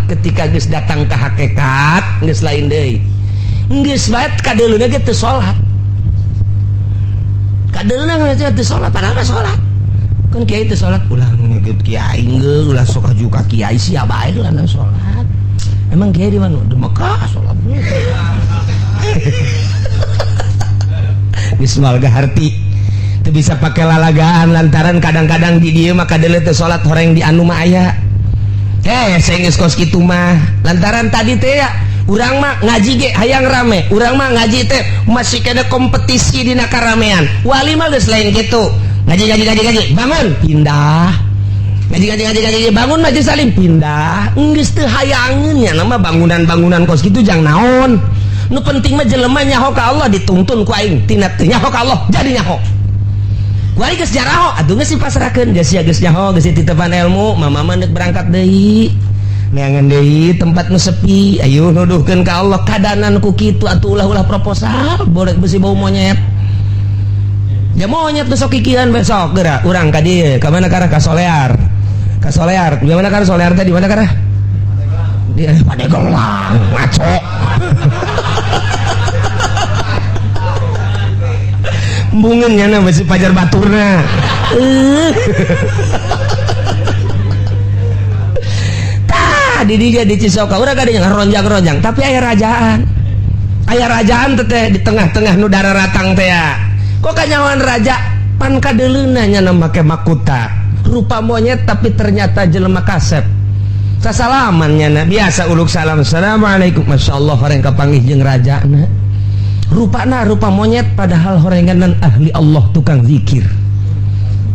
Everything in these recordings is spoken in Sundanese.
Ketika geus datang ke hakikat geus lain deui. Geus bae kadeuleuna ge teu salat. Kadeuleuna ge teu salat, padahal mah salat. Kan kiai teu salat, ulah ngikut kiai geus ulah sok aju ka kiai sia bae lah salat. Emang kiai di mana? Di Mekah salat. Geus moal harti. Teu bisa pake lalagaan lantaran kadang-kadang di dieu mah kadeuleu teu salat horeng di anu mah aya. Saya geus kos kitu mah lantaran tadi teh ya urang mah ngaji ge hayang rame, urang mah ngaji teh masih kena kompetisi dina karamean. Wali mah geus lain kitu. Ngaji ngaji ngaji ngaji bangun pindah. Ngaji ngaji ngaji ngaji bangun majelis salim pindah. Geus teu hayangeun nya nama bangunan-bangunan kos kitu jang naon. Nu penting mah jelema nyaho ka Allah dituntun ku aing tina teu nyaho ka Allah jadi nyaho. Wali geus jaraho atuh geus dipasrahkeun geus sia geus nyaho geus titepan ilmu mama mah deuk berangkat deui neangan deui tempat nu sepi ayo nuduhkeun ka Allah kadanan ku kitu atuh ulah-ulah proposal boleh besi bau monyet ya monyet besok kikian besok geura urang ka dieu ka mana karah ka Solear ka Solear di mana karah Solear teh di mana karah di Pandeglang ngaco. Embungeun nya besi pajar baturna. Tah di dieu di Cisoka urang kadinya ronjang-ronjang tapi aya rajaan. Aya rajaan teh di tengah-tengah nu dararatang teh ya. Kok kanyawan raja pan kadeuleuna nya make makuta. Rupa monyet tapi ternyata jelema kasep. Sasalaman nya biasa uluk salam. Assalamualaikum. Masyaallah horeng kapanggih jeung rajana. Rupana rupa monyet padahal horenganan ahli Allah tukang zikir.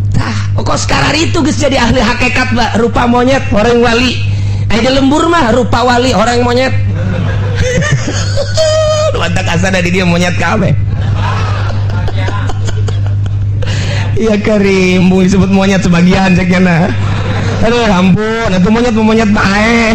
Tah, kok sekarang itu geus jadi ahli hakikat ba, rupa monyet horeng wali. Aya di lembur mah rupa wali horeng monyet. Mantap asana di dia monyet kabeh. Iya karim, mung disebut monyet sebagian cek nya. Aduh ampun, atuh monyet monyet bae.